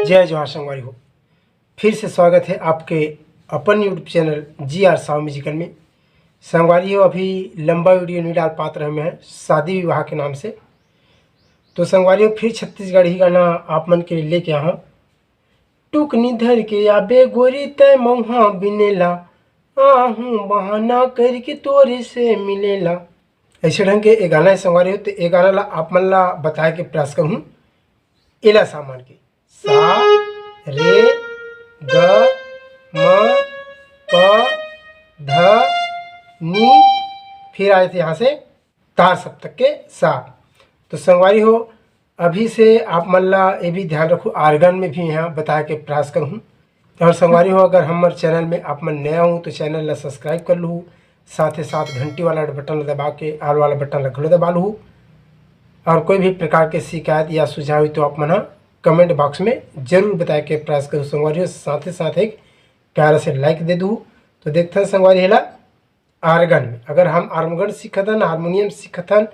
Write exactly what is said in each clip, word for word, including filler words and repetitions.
जय जोहार संगवारी हो, फिर से स्वागत है आपके अपन YouTube चैनल जी आर साव म्यूजिकल में। संगवारी हो, अभी लंबा वीडियो नहीं डाल पात रहे मैं, शादी विवाह के नाम से। तो संगवारी हो, फिर छत्तीसगढ़ी गाना आप मन के लिए लेके आया हूँ। टुकनी धर के आबे गोरी तय मौहा बिनेला, आहूँ बहाना करके तोरे से मिलेला। ऐसे ढंग के ये गाना है संगवारी हो, तो ये गाना ला आप मन ला बताए के प्रयास करूँ। एला सामान के सा, रे, ग, म, प, ध, नी, फिर आए थे यहाँ से तार सप्तक के सा। तो संगवारी हो, अभी से आप मन ला ये भी ध्यान रखो, आर्गन में भी यहाँ बताए के प्रयास करूँ। और संगवारी हो, अगर हमर चैनल में आप मन नया हो तो चैनल ला सब्सक्राइब कर लूँ, साथ ही साथ घंटी वाला बटन ला दबा के आल वाला बटन ला घलो दबा लूँ। और कोई भी प्रकार के शिकायत या सुझाव हो तो आप मन कमेंट बॉक्स में जरूर बताए के प्रयास करूँ संगवारी हो। साथ ही साथ एक प्यारा से लाइक दे दू। तो देखथन संगवारी हेला आर्गन में, अगर हम आर्गन सीखत हन, हारमोनियम सीखत हन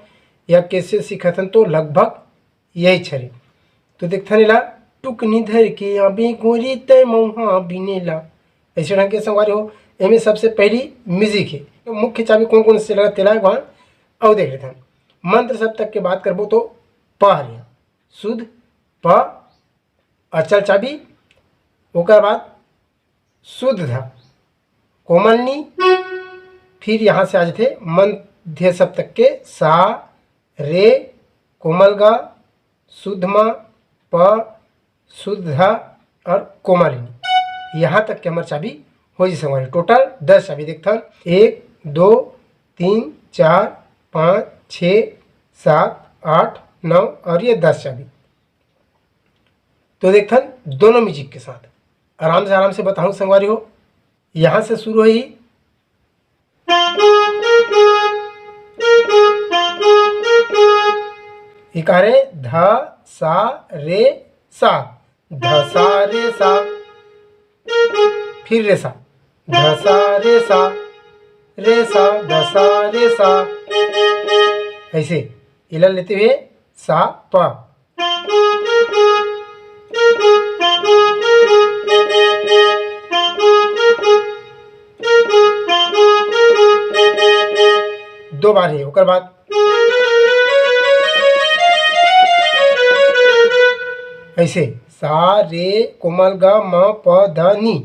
या कैसे सीखत हन, तो लगभग यही छरे। तो देखथन एला, टुकनी धर के आबे गोरी तय मौहा बिनेला। ऐसे ढंग के संगवारी हो, एमे सबसे पहली म्यूजिक है। तो मुख्य चाबी कौन कौन से लगा तेला एक बार अउ देख लेथन। मंत्र सप्तक के बात करबो तो प हरे शुद्ध प, अचल चाबी, ओकर बाद शुद्ध धा, कोमल नी, फिर यहाँ से आ जाते मध्य सप्तक के सा, रे, कोमल गा, शुद्ध मा, प, शुद्ध धा और कोमल नी। यहाँ तक के हमारे चाबी हो जी संगवारी। टोटल दस चाबी देखथन, एक, दो, तीन, चार, पाँच, छः, सात, आठ, नौ और ये दस चाबी। तो देखथन दोनों म्यूजिक के साथ आराम से, आराम से बताऊँ संगवारी हो। यहाँ से शुरू होही, ये कह रहे ध सा रे सा, ध सा रे सा, फिर रे सा, ध सा रे सा, रे सा, ध सा रे सा। ऐसे इला लेते हुए सा प। दो बार ही, ओकर बाद ऐसे सा रे कोमल ग म प ध नी।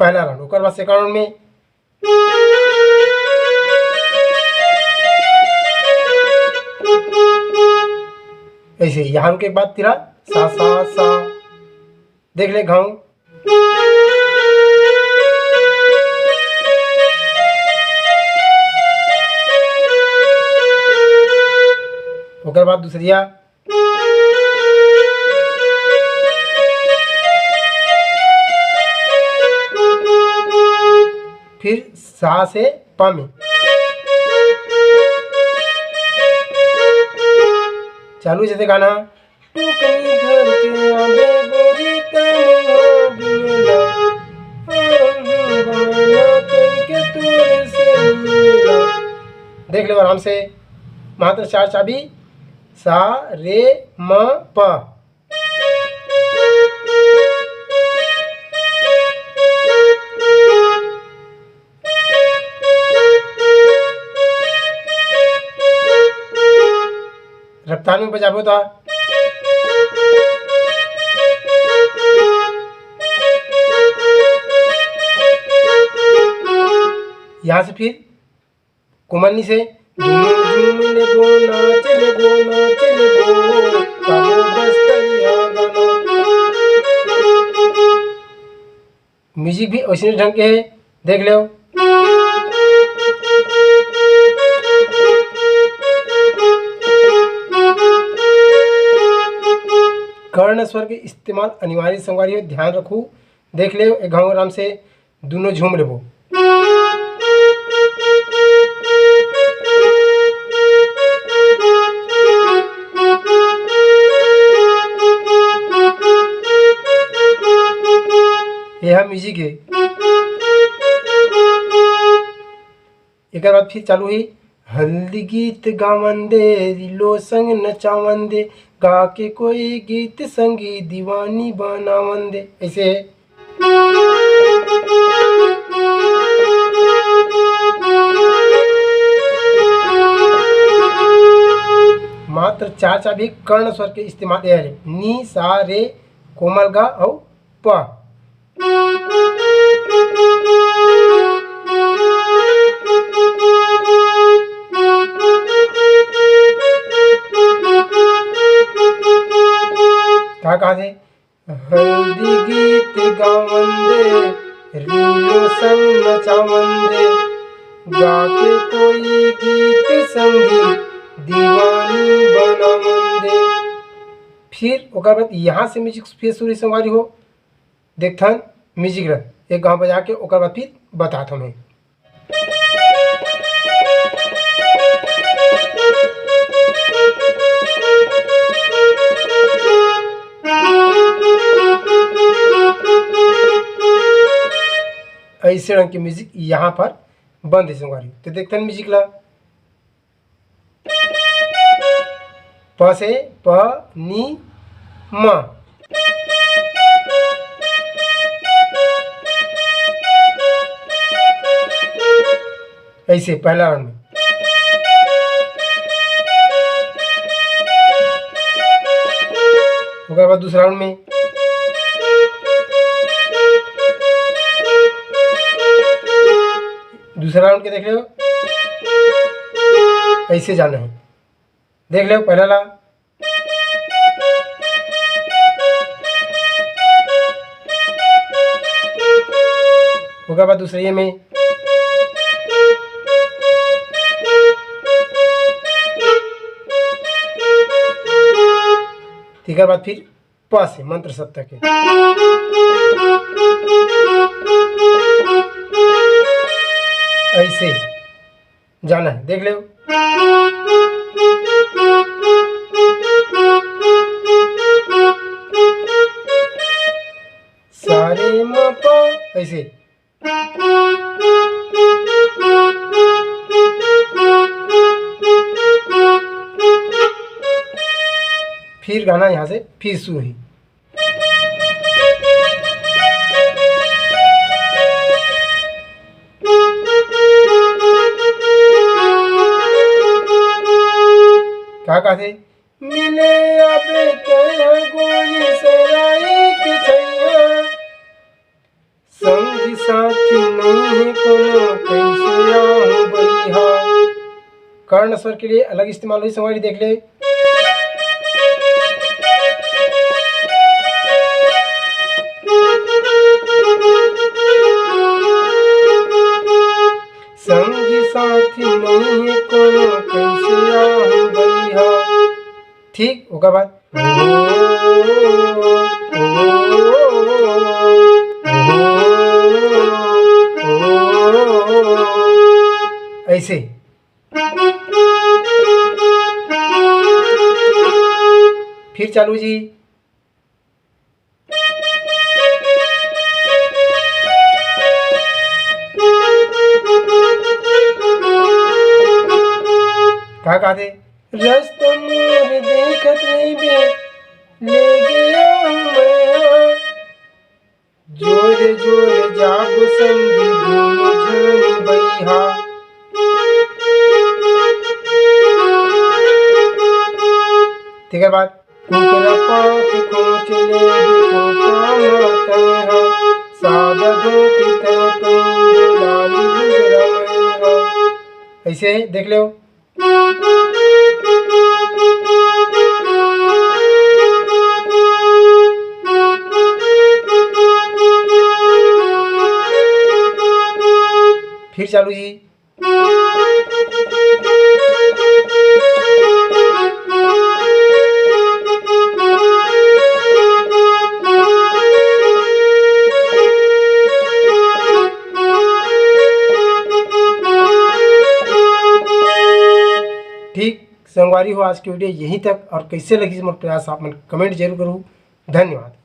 पहला राउंड, ओकर बाद सेकंड राउंड में ऐसे यहाँ रुके के बाद तेरा सा सा सा, देख ले घाव। ओकर बाद दूसरिया। फिर सा से प में। चालू जैसे गाना। टुकनी धर के आबे गोरी तमन्ना बिनला, हम बहाना करके तोरे से मिला। देख लो आराम से, मात्र चार चाबी, सा, रे, म, प। रफ्तार में बजाबो त यहाँ से फिर कोमलनी से झूम झूम लेबो, नाच लेबो, नाच लेबो, तबो बस्तरिया गाना। म्यूजिक भी वैसने ढंग के है, देख लो। कर्ण स्वर के इस्तेमाल अनिवार्य संगवारी हो, ध्यान रखू। देख ले एक घाव आराम से दोनों झूम लेबो। ये है म्यूजिक है। एक बाद फिर चालू ही हल्दी गीत गावन दे, रीलो संग नचावन दे, गा के कोई गीत संगी दीवानी बनावन दे। ऐसे मात्र चार चाबी कर्ण स्वर के इस्तेमाल, ए रे, नी, सा, रे, कोमल गा अउ प। का कहा थे? हल्दी गीत गावन दे, रीलो संग नचावन दे, गा के कोई गीत संगी दीवानी बनावन दे। फिर ओकर बाद यहाँ से म्यूजिक फिर शुरू संगवारी हो। देखथन म्यूजिक ल एक गाँव बजा के, ओकर बाद फिर बतात हमें। ऐसे ढंग के म्यूजिक यहाँ पर बंद है संगवारी। तो देखथन म्यूजिक ला। प से प, नी, म। ऐसे पहला राउंड में। ओकर बाद दूसरा राउंड में। दूसरा राउंड के देख लो, ऐसे जाना है। देख लो पहला ला। ओकर बाद दूसरे में। तेकर बाद फिर प से मंत्र सप्तक के। ऐसे जाना है, देख लो। सारे म प, ऐसे। फिर गाना यहाँ से फिर शुरू हुई। का कहते? मिले आबे तैं गोरी सराय के छैया, संगी साथी नइहे कोनो, कइसे आहूँ बइहा। कर्ण स्वर के लिए अलग इस्तेमाल हुई संगवारी, देख ले। संगी साथी नइहे कोनो, कइसे आहूँ बइहा। ठीक, ओकर बाद ऐसे। फिर चालू जी। का कहते? रस्ता मोर देखत रहिबे, ले गया हूँ मैं। जोरे जोरे जाबो संगी दूनो झन बइहा। तेकर बाद कुकरा पाख खोंच लेबे कोपा म तैं हा, सादा धोती तैं पहिन लाली लुगरा मैं हा। ऐसे देख लो। फिर चालू जी। ठीक संगवारी हो, आज के वीडियो यहीं तक। और कैसे लगी मोर प्रयास, आप मन कमेंट जरूर करू। धन्यवाद।